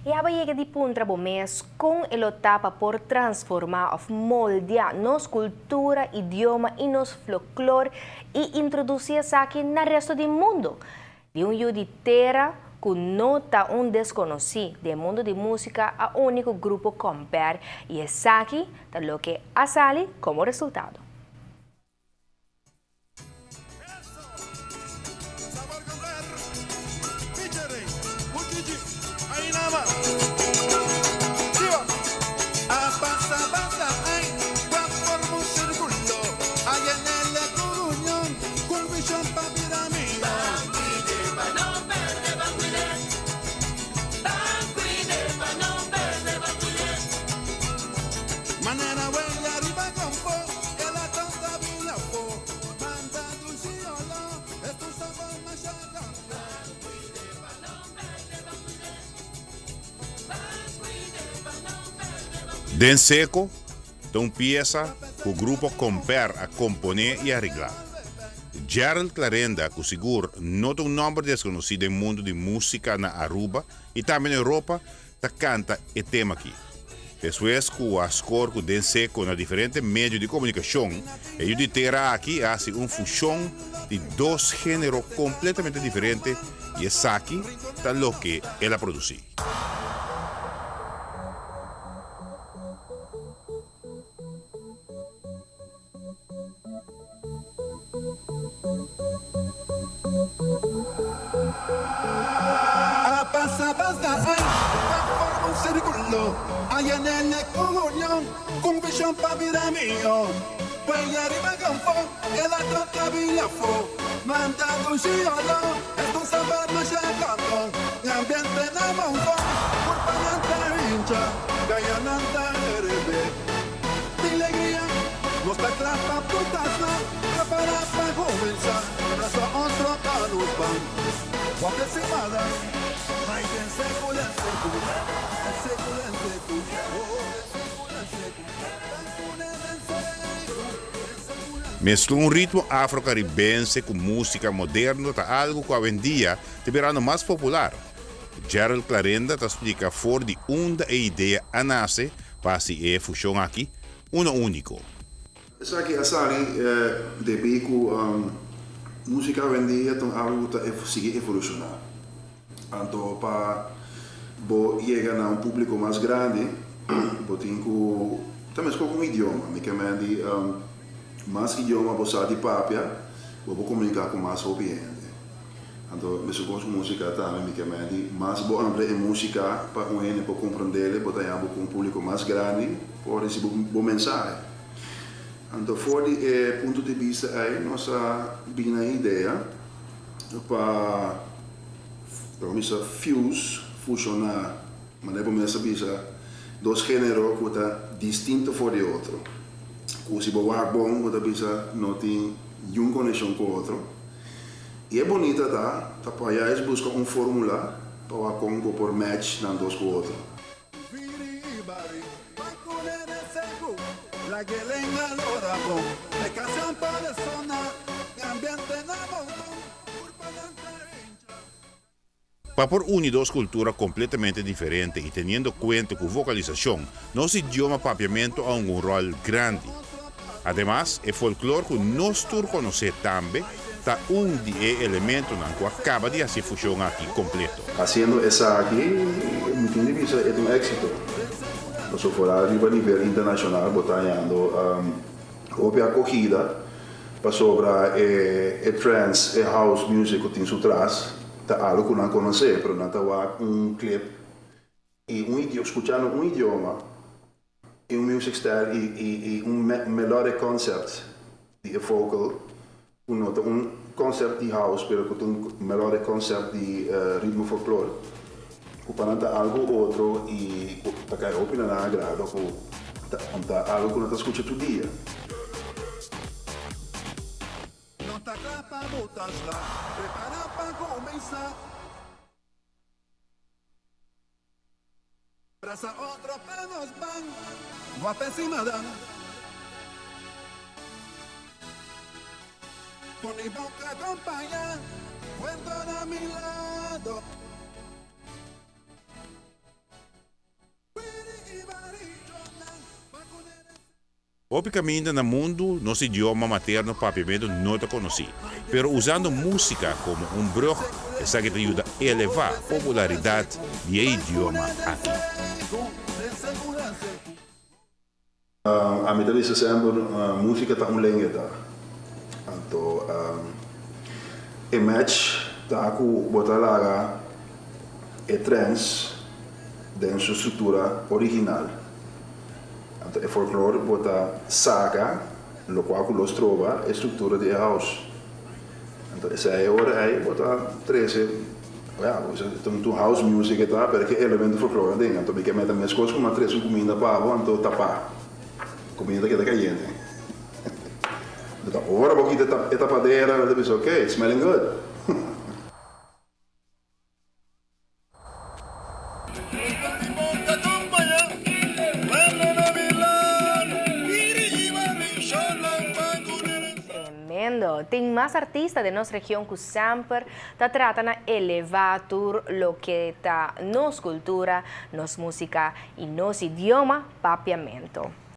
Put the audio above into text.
I abo yega di puntra bo mes kon e lo ta pa por transformá òf moldeá nos kultura, idioma i nos floklor i introdusí esaki na resto di mundu? Di un yu di tera ku no ta un deskonosí den mundu di músika a uni ku Grupo Compare i esaki ta loke a sali komo resultado. Den Seco ta un piesa ku Grupo Comper a komponé i areglá. Gerald Clarenda, ku sigur no ta un nòmber deskonosí den mundu di músika na Aruba i tambe na Europa, ta kanta e tema aki. Despues ku a skor ku Den Seco na diferente medio di komunikashon, e yu di tera aki a hasi un fushon di dos género kompletamente diferente i esaki ta loke el a produsí. A pasa basta ai pa forma un circulo Aya nene cu union Cu vision pa bira mihor Puey ariba campo El a toca bira afo Manda dushi olo Es un sabor masha campeon E ambiente na monton Curpa nan ta hincha Gaya nan ta herebe Tin legria, nos ta kla pa protesta, prepará pa kuminsá, brasa otro pa nos ban. Wak e simada, mai den seku den seku, den seku den seku, oh den seku den seku, ban kune den seku, den seku den seku. Meskla un ritmo afro-karibense ku músika moderno ta algu ku awendia ta birando mas popular. Gerald Clarenda ta splika for di unda e idea a nase pa hasi e fushon aki uno úniko. Esaki a sali debí ku músika awendia ta un algu ku ta sigui evolushoná. Anto pa bo yega na un públiko mas grandi bo tin ku ta meskos ku un idioma. Mi ke men di mas idioma bo sa di papia bo por komuniká ku mas hopi hende. Anto mesun kos ku musika tambe mi ke medi mas bo amplia e musika pa un hende por komprendele bo ta haña bo ku un publiko mas grandi por risibi bo mensahe. Anto for di e punto di bista ei nos a bini na e idea pa kuminsá fuse, fushoná, manera bo mes a bisa, dos genero ku ta distinto for di otro, ku si bo wak bon bo ta bisa no tin niun konekshon ku otro. I e bonita ta, ta pa ya es buska un formula pa wak kon bo por match nan dos ku otro. Pa por uni dos kultura kompletamente diferente i teniendo kuenta ku vokalisashon, nos idioma papiamentu a hunga un ròl grandi. Ademas, e folklor ku nos tur konosé tambe ta un di e elementonan ku a kaba di hasi e fushon aki kompleto. Hasiendo esaki, mi tin di bisa e ta un éksito. Pasobra foral riba nivel internashonal bo ta hañando hopi akogida pasobra e trance, e house music ku tin su tras Ta algo ku nan konosé, pero nan ta wak un clip i un idioma, skuchando un idioma i un music style i i i un melodic concept di e vocal ku no ta un concept di house pero ku ta un melodic concept di ritmo folklor ku pa nan ta algo otro i ku ta kai hopi na nan agrado ku ta ta algo ku nan ta skucha tur dia. No ta kla pa bo ta sla, prepara pa kuminsá. Brasa otro pa nos ban, wak encima dan. Pone boka kompañá, cuento na mi lado. Hopi kaminda na mundu nos idioma materno Papiamentu no ta konosí, pero usando músika komo un brug esaki ta yuda elevá popularidat di e idioma aki. Ami ta bisa semper músika ta un lenga ta. Anto e match ta ku bo ta laga e trends den su struktura original. Anto e folklor bo ta saka lokual ku lo stroba e struktura di e house. Anto esei e ora ei bo ta trese, ya, bo bisa ta un house music e ta, pero ke elemento folklor aden. Anto mi ke meta meskos ku mi a trese un kuminda pa bo, anto tapá. Kuminda ta keda kayente. Anto ta ora bo kita e tapadera, bo ta bisa, ok, smelling good. Tremendo! Tin mas artista den nos region cu semper ta trata na eleva tur loke ta nos cultura, nos musica y nos idioma Papiamento.